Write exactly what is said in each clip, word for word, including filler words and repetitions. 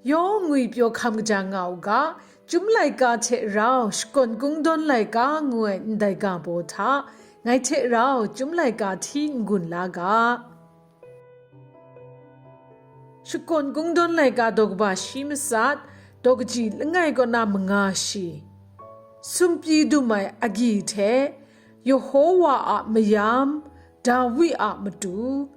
Yawng ngwipyaw hkam kaja nga u ga, Chyum laika hte rau Shakawn Kungdawn laika ngu ai ndai ga baw hta, ngai hte rau Chyum laika hti n-gun la ga. Shakawn Kungdawn laika daw kaba shi matsat, daw kaji langai kaw na manga shi. Sumpyi dum ai agyi hte, Yehowa a mayam, Dawi a matu,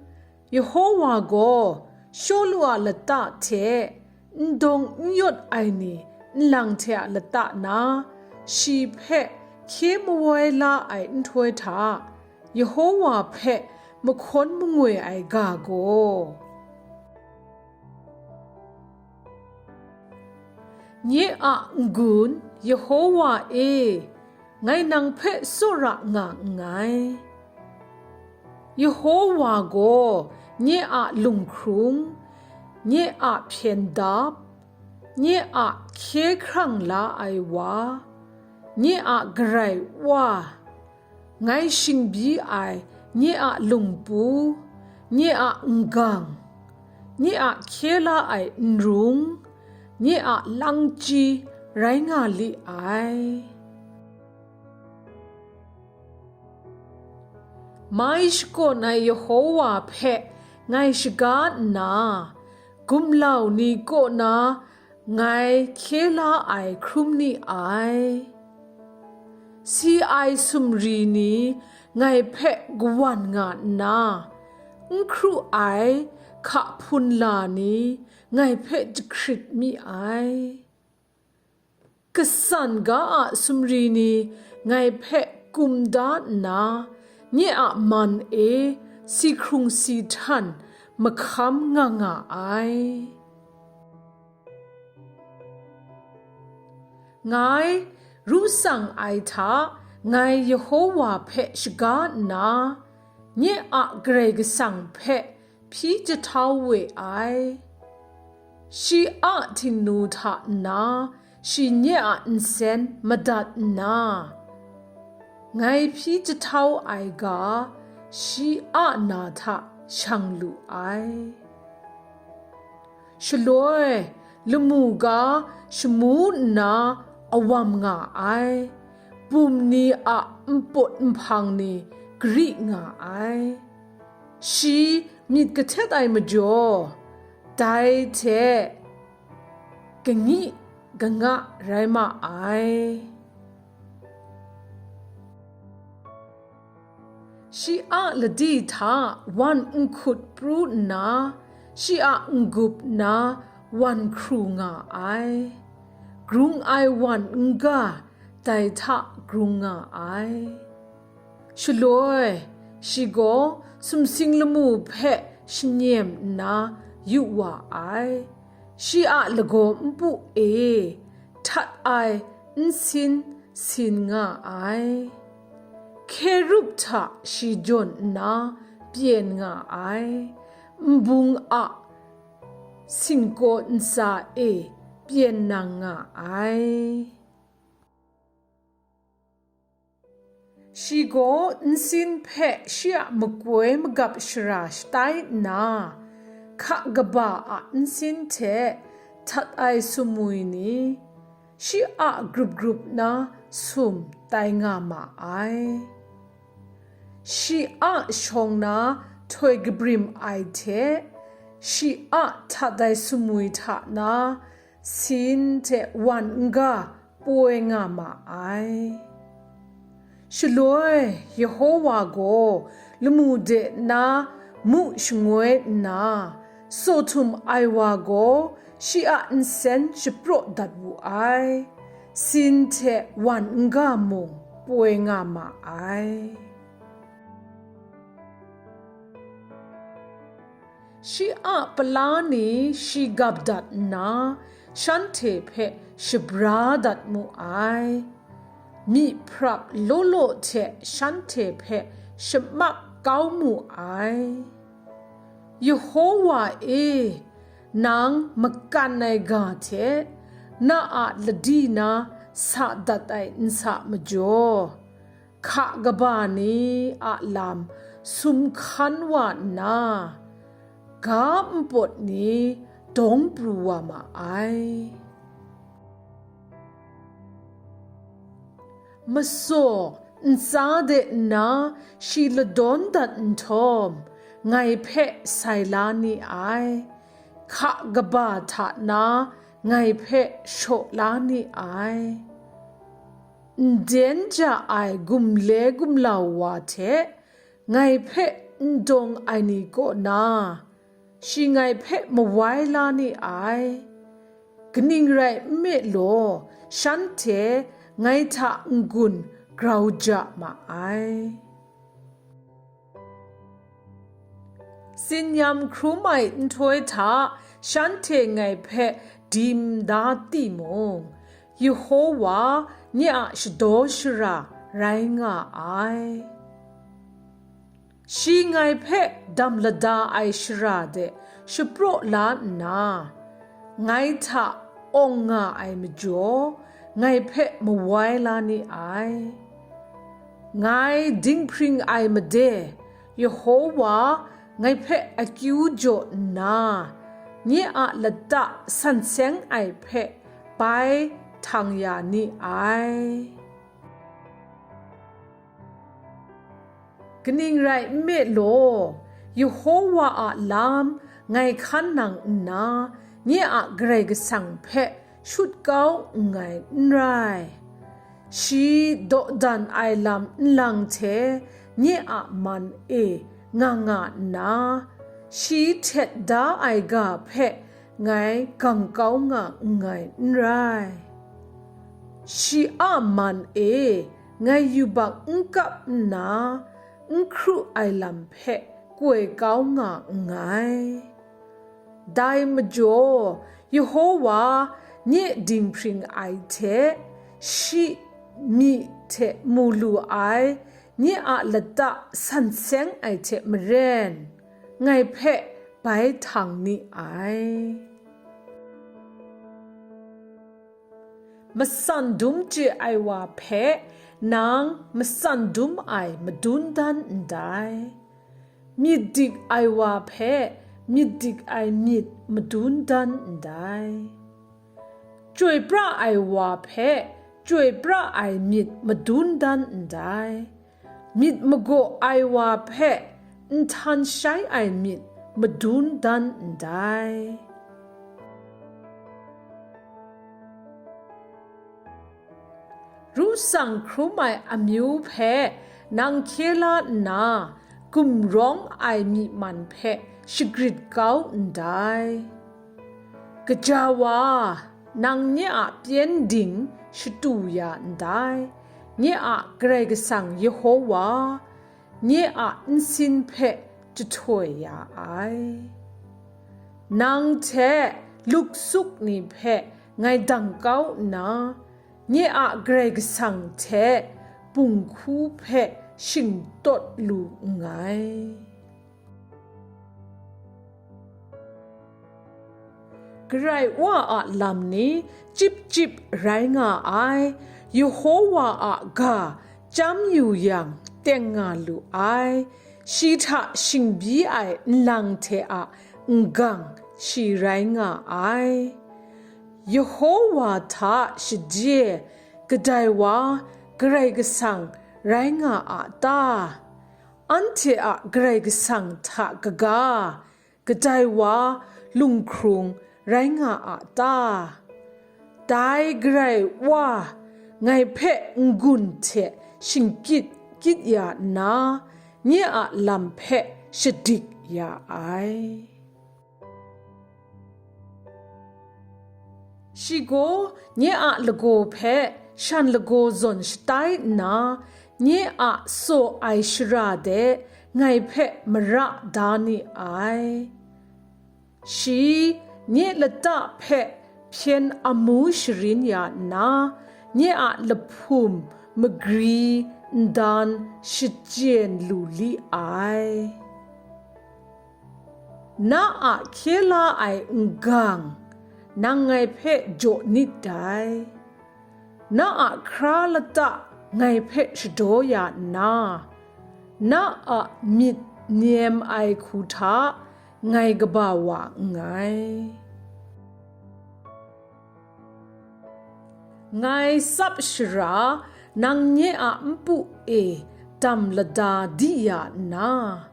Yehowa gaw Shawlu a lata hte n dawng n yawt ai ni nlang hte a lata na, shi hpe hkye mawai la ai nhtoi hta, Yehowa hpe mahkawn mangwi ai ga gaw. Nye a n-gun, Yehowa e, ngai nang hpe tsawra nga nngai. Yehowa gaw nye a lunghkrung, nye a hpyen dap, nye a hkye hkrang la ai wa, nye a Karai Wa, ngai shingbyi ai nye a lungpu, nye a n-gang, nye a hkye la ai n rung, nye a langchyi rai nga li ai. Mai shakawn ai Yehowa hpe ngai shaga nna, gumlau ni kaw na ngai hkye la ai hkrum ni ai. Si ai sumri ni ngai hpe kawan nga nna, n hkru ai hka hpun la ni ngai hpe jahkrit mi ai. Kasan ga a sumri ni ngai hpe kum da nna, nye a man e si hkrung si htan mahkam nga nga ai. Ngai, ru tsang ai hta, ngai Yehowa hpe shaga nna, nye a Karai Kasang hpe hpyi jahtau we ai. Shi a htingnu hta nna, shi nye a nsen madat nna, ngai hpyi jahtau ai ga, shi a na hta shang lu ai. Shaloi, lamu ga shamu nna awam nga ai, bum ni a nput nhpang ni gari nga ai. Shi myit kahtet ai majaw, dai hte kangyi kanga rai ma ai. Shi a ladi hta wan nhkut pru nna, shi a n-gup na wan hkru nga ai. Grung ai wan n-ga dai hta grung nga ai. Shaloi, shi gaw sumsing lamu hpe shanyem nna yu wa ai. Shi a lagaw npu e htat ai nsin sin nga ai. Hkerub hta shi jawn nna pyen nga ai. Nbung a singkaw ntsa e pyen nang nga ai. Shi gaw nsin hpe shi a makoi magap shara shatai nna, hka kaba a nsin hte htat ai sumwi ni, shi a grup grup na sum tai nga ma ai. Shi a shawng na htoi kabrim ai hte, shi a htat ai sumwi hta na sin hte wan n-ga poi nga ma ai. Shaloi, Yehowa gaw lamu de na mu shangoi nna, saw htum ai wa gaw shi a nsen shapraw dat wu ai, sin hte wan n-ga mung poi nga ma ai. Shi a pala ni shi gap dat nna, shanhte hpe shabra dat mu ai. Myi hprap law law hte shanhte hpe shamap kau mu ai. Yehowa e, nang makan ai ga hte na a ladi na sa dat ai nsa majaw, hka kaba ni a lam sum hkan wa nna, ga npawt ni dawng pru wa ma ai. Masaw ntsa de nna shi ladawn dat nhtawm, ngai hpe sai la ni ai, hka kaba hta na ngai hpe shaw la ni ai. Nden ja ai gumle gumlau wa hte ngai hpe n dawng ai ni kaw na, shi ngai hpe mawai la ni ai. Kaning rai nme law, shanhte ngai hta n-gun grau ja ma ai. Tsin-yam hkrum ai nhtoi hta shanhte ngai hpe dim da timung, Yehova nye a shadaw shara rai nga ai. Shi ngai hpe dam lada ai shara de shapraw la nna, ngai hta awng nga ai majaw, ngai hpe mawai la ni ai. Ngai dinghpring ai made, Yehova ngai hpe akyu jaw nna, nye a lata san seng ai hpe bai htang ya ni ai. Kaning rai nme law, Yehova a lam ngai hkan nang nna, nye a Karai Kasang hpe shut kau nngai n rai. Shi dawdan ai lam nlang hte nye a man e nga nga nna, shi htet da ai ga hpe ngai gang kau nga nngai n rai. Shi a man e ngai yubak n kap nna, n hkru ai lam hpe koi kau nga nngai. Dai majaw, Yehova nye dinghpring ai hte, shi myi hte mu lu ai nye a lata san seng ai hte maren, ngai hpe bai htang ni ai. Matsan dum chye ai wa hpe nang matsan dum ai madun dan ndai. Myit dik ai wa hpe myit dik ai myit madun dan ndai. Chyoi pra ai wa hpe chyoi pra ai myit madun dan ndai. Myit magaw ai wa hpe nhtan shai ai myit madun dan ndai. Ru tsang hkrum ai amyu hpe nang hkye la nna, gumrawng ai myi man hpe shagrit kau ndai. Kaja wa, nang nye a pyengdin shatu ya ndai, nye a Karai Kasang Yehova, nye a nsin hpe jahtoi ya ai. Nang hte luksup ni hpe ngai dang kau nna, nye a Karai Kasang hte bunghku hpe shingtawt lu nngai. Karai Wa a lam ni chyip chyip rai nga ai, Yehova a ga chyam yu yang teng nga lu ai, shi hta shingbyi ai nlang hte a n-gang shi rai nga ai. Yehova hta shaje kadai wa Karai Kasang rai nga a ta? Anhte a Karai Kasang hta kaga, kadai wa lunghkrung rai nga a ta? Dai Karai Wa ngai hpe n-gun hte shingkyit kyit ya nna, nye a lam hpe shadik ya ai. Shi gaw nye a lagaw hpe shan lagaw zawn shatai nna, nye a tsaw ai shara de ngai hpe mara da ni ai. Shi nye lata hpe hpyen amu sharin ya nna, nye a lahpum magri ndan shachyen lu li ai. Na a hkye la ai n-gang, nang ngai hpe jaw nit dai. Na a hkra lata ngai hpe shadaw ya nna, na a myit nem ai hku hta ngai kaba wa nngai. Ngai tsap shara nang nye a npu e dam lada di ya nna,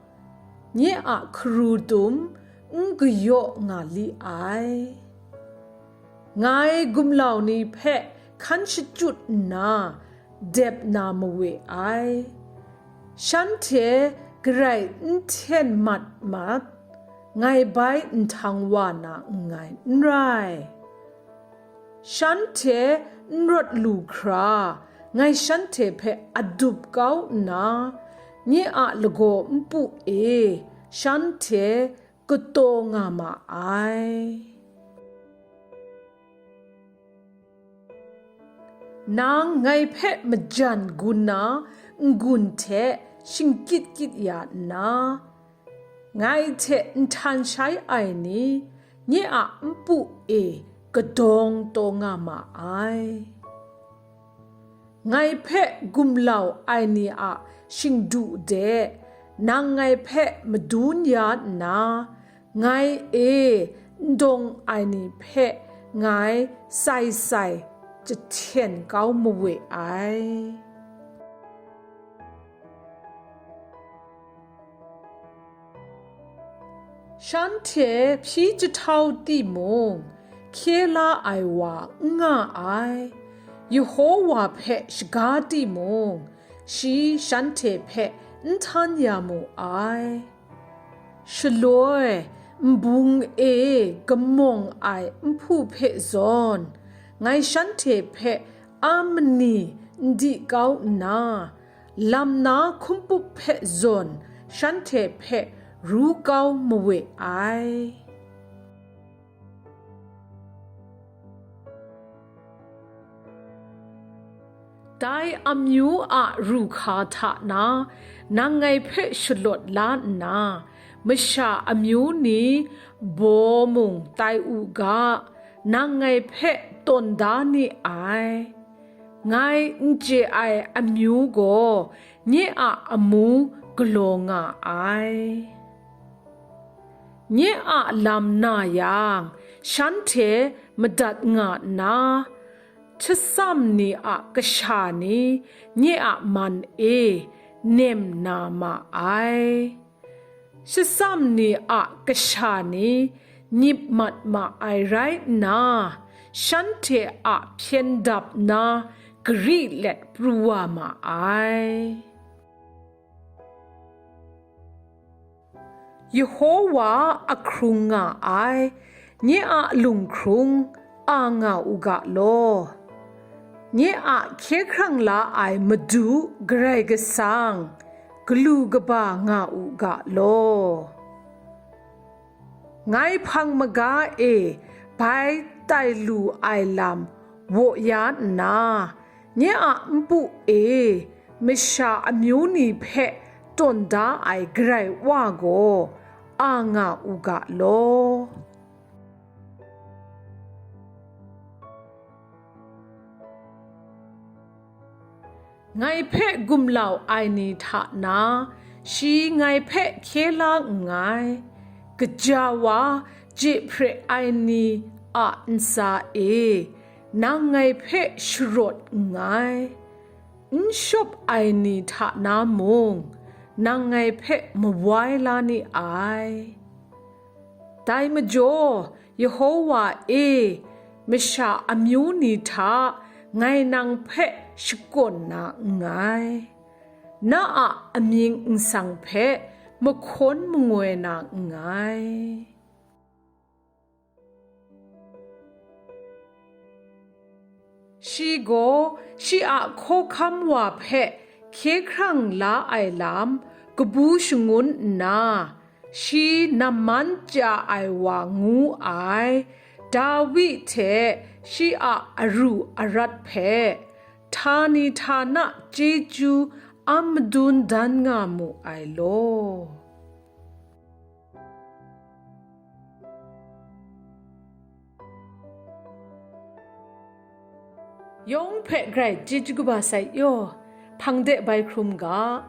nye a hkaru tum n kayaw nga li ai. Ngai gumlau ni hpe hkan shachyut nna dep na mawe ai. Shanhte garai n hten mat mat, ngai bai nhtang wa na nngai n rai. Shanhte n rawt lu hkra, ngai shanhte hpe adup kau nna, nye a lagaw npu e shanhte kataw nga ma ai. Nang ngai hpe majan gun na n-gun hte shingkyit kyit ya nna, ngai hte nhtan shai ai ni, nye a npu e kadawng taw nga ma ai. Ngai hpe gumlau ai ni a shingdu de, nang ngai hpe madun ya nna, ngai e n dawng ai ni hpe ngai sai sai jahten kau mawe ai. Shanhte hpyi jahtau timung, hkye la ai wa n nga ai. Yehowa hpe shaga timung, shi shanhte hpe n htan ya mu ai. Shaloi, nbung e kamawng ai nhpu hpe zawn, ngai shanhte hpe a mani n di kau nna, lam na hkumpup hpe zawn shanhte hpe ru kau mawe ai. Dai amyu a ru hka hta na, nang ngai hpe shalawt la nna, masha amyu ni baw mung tai u ga, nang ngai hpe tawn da ni ai. Ngai n chye ai amyu gaw nye a amu galaw nga ai. Nye a lam na yang, shanhte madat nga nna, shasam ni a kasha ni nye a man e nem na ma ai. Shasam ni a kasha ni nyip mat ma ai rai nna, shanhte a hpyen dap na gari let pru wa ma ai. Yehowa a hkrung nga ai, nye a lunghkrung a nga u ga law. Nye a hkye hkrang la ai Madu Karai Kasang, galu kaba nga u ga law. Ngai hpang maga e bai tai lu ai lam waw ya nna, nye a npu e masha amyu ni hpe tawn da ai Karai Wa gaw a nga u ga law. Ngai hpe gumlau ai ni hta na, shi ngai hpe hkye la nngai. Kaja wa je hpre ai ni a ntsa e, nang ngai hpe sharawt nngai. N shawp ai ni hta na mung, nang ngai hpe mawai la ni ai. Dai majaw, Yehowa e, masha amyu ni hta ngai nang hpe shakawn na nngai, na a amying nsang hpe mahkawn mangoi na nngai. Shi gaw shi a hkawhkam wa hpe hkye hkrang la ai lam kabu shangun nna, shi namman chya ai wa ngu ai Dawi hte shi a aru arat hpe htani htana chyeju a madun dan nga mu ai law. Yawng hpe grai chyeju kaba sai yaw, hpang de bai hkrum ga.